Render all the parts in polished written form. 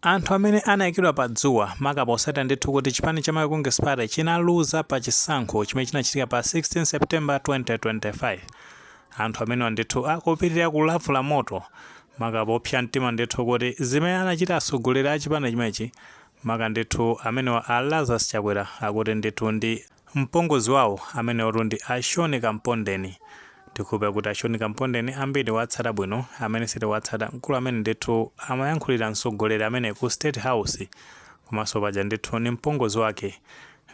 Anthu amene anayikidwa pa dzuwa, maka posatira ndithu kuti chipani cha Malawi Congress Party chinaluza pa chisankho chimene chinachitika pa 16 September 2025, anthu amenewa ndithu akupitirira kulavula moto, maka popsa mtima ndithu kuti zimene anachita atsogoleri a chipani chimenechi, maka ndithu amenewa a Lazarus Chakwera, akuti ndithu ndi mpongozi wawo amenewotu ndi a Sean Kampondeni. Tikhupe kuti a Sean Kampondeni ambiri watsata bwino, amene sitiwatsata, mkulu amene ndithu amayankhulira mtsogoleri amene ku State House, komanso paja ndithu ni mpongozi wake.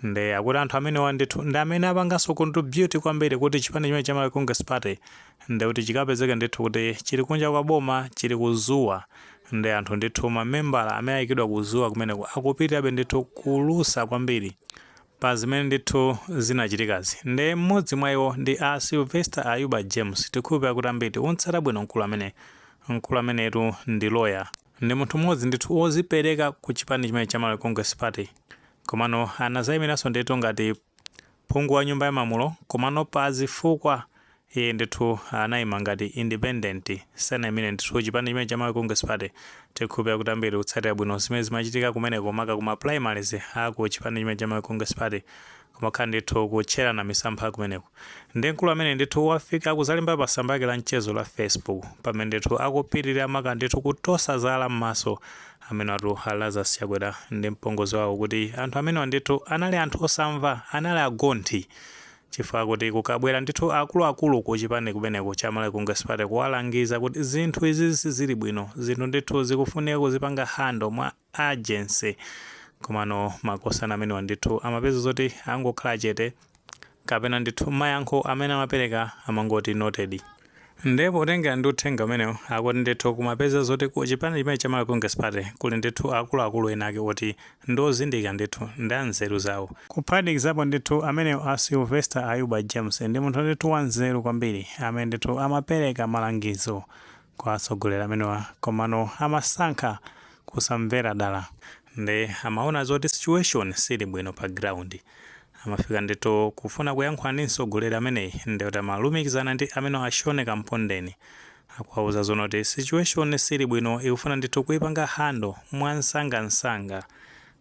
Nde akuti anthu amenewa ndithu ndi amene apanganso contribute kwambiri kuti chipani chimene cha Malawi Congress Party nde kuti chikapezeke ndithu kuti chili kunja kwa boma, chili kuzuwa. Nde anthu ndithu, mamembala amene ayikidwa kuzuwa kumeneko, akupitirabe ndithu kulusa kwambiri pa zimene ndithu zinachitikazi. Nde mmodzi mwa iwo ndi a Sylvester Ayuba James. Tikhulupirira kuti ambiri tikuntsata bwino mkulu amene. Mkulu amenetu ndi lawyer, ndi munthu mmodzi ndithu wozipereka ku chipani chimene cha Malawi Congress Party, komano anazayimiranso ndithu ngati phungu wa Nyumba ya Malamulo, komano pa zifukwa iye ndithu anayima ngati independent, sanayimire ndithu chipani chimene cha Malawi Congress Party. Tikhulupirira kuti ambiri kutsatira bwino zimene zimachitika kumeneko, maka kuma primaries aku chipani chimene cha Malawi Congress Party, kumakhala ndithu kutcherana misampha kumeneko. Ndi mkulu amene ndithu wafika kuzalemba pa tsamba lake la mchezo la Facebook, pamene ndithu akupitirira maka ndithu kutosa zala m'maso amene atu a Lazarus Chakwera ndi mpongozi wawo, kuti anthu amenewa ndithu anali anthu osamva, anali agonthi, chifukwa kuti kukabwera ndithu akuluakulu ku chipani kumeneko cha Malawi Congress Party kuwalangiza kuti zinthu izi sizili bwino, zinthu ndithu zikufunika kuzipanga handle mwa urgency, komano makosana amenewa ndithu amapeza zoti angokhala chete, kapena ndithu mayankho amene amapereka amangoti "Noted." Ndipo potengera ndi uthenga umenewu, akuti ndithu kumapeza zoti ku chipani chimene cha Malawi Congress Party kuli ndithu akuluakulu ena ake oti ndozindikira ndithu, ndi anzeru zawo, kuphatikizapo ndithu amenewo a Sylvester Ayuba James, ndi munthu ndithu wanzeru kwambiri amene ndithu amapereka malangizo kwa atsogoleri amenewa, komano amasankha kusamvera dala. Ndi amaona zoti situation sili bwino pa ground, amafika ndithu kufuna kuyankhula ndi mtsogoleri ameneyi, ndikuti amalumikizana ndi amene a Sean Kampondeni, akuwauza zonoti situation sili bwino, ikufuna ndithu kuipanga handle mwansangansanga.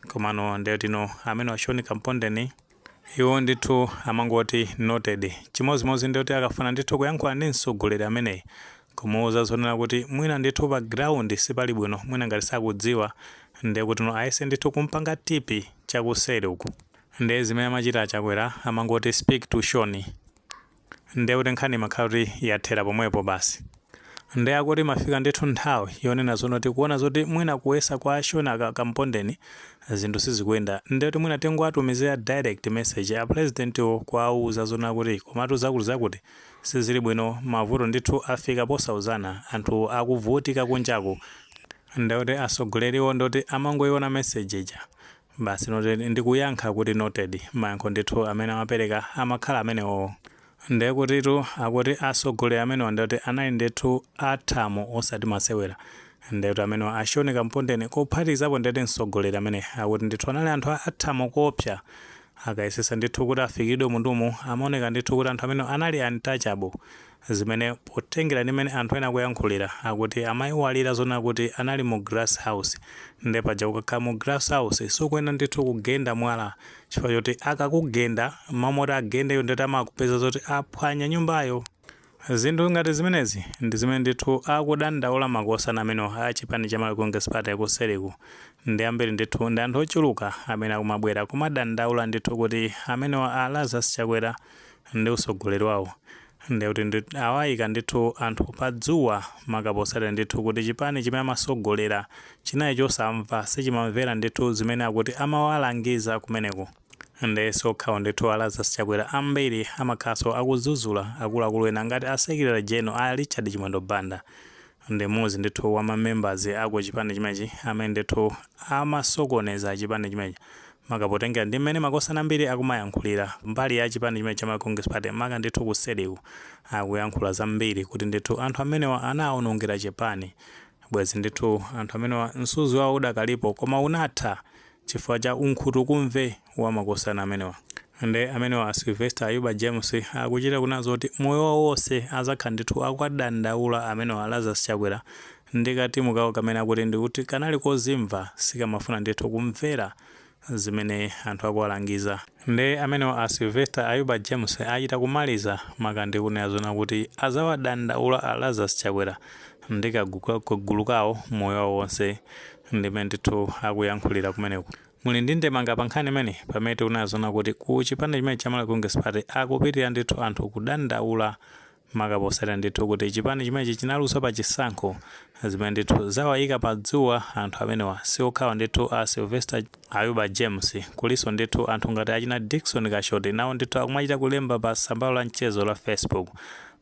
Komano ndiyotino amene a Sean Kampondeni iwo ndithu amangoti "Noted." Chimodzimodzi ndiyoti akafuna ndithu kuyankhula ndi mtsogoleri ameneyi, kumuwuza zonena kuti mwina ndithu pa ground sipali bwino, mwina ngati sakudziwa, ndiye kuti no ayese ndithu kumpanga tip chakuseri uku, ndiye zimene amachita Achakwera amangoti "Speak to Sean," ndiye kuti nkhani imakhala kuti yathera pomwepo basi. Ndiye akuti mafika ndithu nthawi yonena zonoti kuona zoti mwina kuyesa kwa Sean Kampondeni zinthu sizikuyenda, ndiye kuti mwina tingoatumizira direct message a presidentiwo kuwauza zonena kuti komatu zakuti zakuti sizili bwino, mavuto ndithu afika posauzana, anthu akuvutika kunjaku. Ndikuti asogoleriwo ndoti amangoiona message ija basi, noted, ndikuyankha kuti "Noted." Mayankho ndithu amene amapereka amakhala amenewo. Ndiye kutitu akuti atsogoleri amenewa ndikuti anali ndithu athamo osati masewera. Ndikuti amenewa a Sean Kampondeni kuphatikizapo ndikuti mtsogoleri amene akuti ndithu anali anthu athamo koopsa, akayesesa ndithu kuti afikiridwe mundumu, amaoneka ndithu kuti anthu amene anali untouchable, zimene potengera ndi mmene anthu ena akuyankhulira, akuti amayiwalira zonena kuti anali mu glass house. Nde paja ukakhala mu glass house sukuyenda ndithu kugenda mwala, chifukwa choti akakugenda mamoti agendeyo ndeti amakupeza zoti aphwanya nyumbayo. Zinthu ngati zimenezi ndi zimene ndithu akudandaula makosana amenewo a chipani cha Malawi Congress Party kuseriku. Ndi ambiri ndithu, ndi anthu ochuluka amene akumabwera kumadandaula ndithu kuti amenewa a Lazarus Chakwera ndi usogoleri wawo ndikuti awayika ndithu anthu padzuwa, makaposatira ndithu kuti chipani chimene amasogolera chinali chosamva, sichimamvera ndithu zimene akuti amawalangiza kumeneko. Ndi sokhawo ndithu a Lazarus Chakwera, ambiri amakhalanso akudzudzula akuluakulu ena ngati a Secretary General a Richard Chimwendo Banda, ndi mmodzi ndithu wa ma members aku chipani chimenechi amene ndithu amasokoneza chipani chimenechi, makapotengera ndi mmene makosana ambiri akumayankhulira mbali ya chipani chimene cha Malawi Congress Party, maka ndithu kuseriku akuyankhula zambiri kuti ndithu anthu amenewa anawonongera chipani. Bwezi ndithu anthu amenewa msuzi wawo udakalipo, koma unatha chifukwa cha unkhutukumve wa makosana amenewa. Nde amenewa a Sylvester Ayuba James akuchita kunena zoti moyo wawo wonse azakhala ndithu akuwadandaula amenewa Lazarus Chakwera. Ndi katimu kawo kamene akuti ndikuti kanali kozimva, sikamafuna ndithu kumvera zimene anthu akuwalangiza. Ndi amenewo a Sylvester Ayuba James achita kumaliza maka ndi kunena zona kuti azawadandaula a Lazarus Chakwera ndi kagulu kawo moyo wawo wonse, ndimene ndithu akuyankhulira kumeneko. Muli ndi ndemanga pa nkhani imene, pamene tikunena zona kuti ku chipani chimene cha Malawi Congress Party akupitirira ndithu anthu kudandaula, maka posatira ndithu kuti chipani chimenechi chinalusa pa chisankho, zimene ndithu zawayika pa dzuwa anthu amenewa? Siokhawa ndithu a Sylvester Ayuba James, kulinso ndithu anthu ngati achina Dickson Kashoti, nawo ndithu akumachita kulemba pa tsambalo la mchezo la Facebook,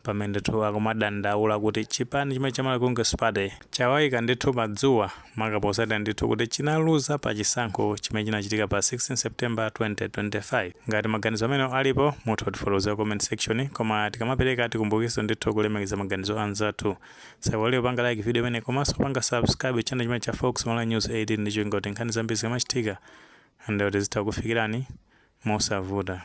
pamene ndithu akumadandaula kuti chipani chimene cha Malawi Congress Party chawayika ndithu pa dzuwa, maka posatira ndithu kuti chinaluza pa chisankho chimene chinachitika pa 16 September 2025. Ngati maganizo amene alipo, mutha kutifotokozera comment section, koma tikamapereka tikumbukiso ndithu kulemekeza maganizo anzathu. Saiwalire panga like video imene, komanso panga subscribe channel chimene cha Fox Malawi News 18, ndi cholinga kuti nkhani zambiri zikamachitika ndikuti zitha kufikirani mosavuta.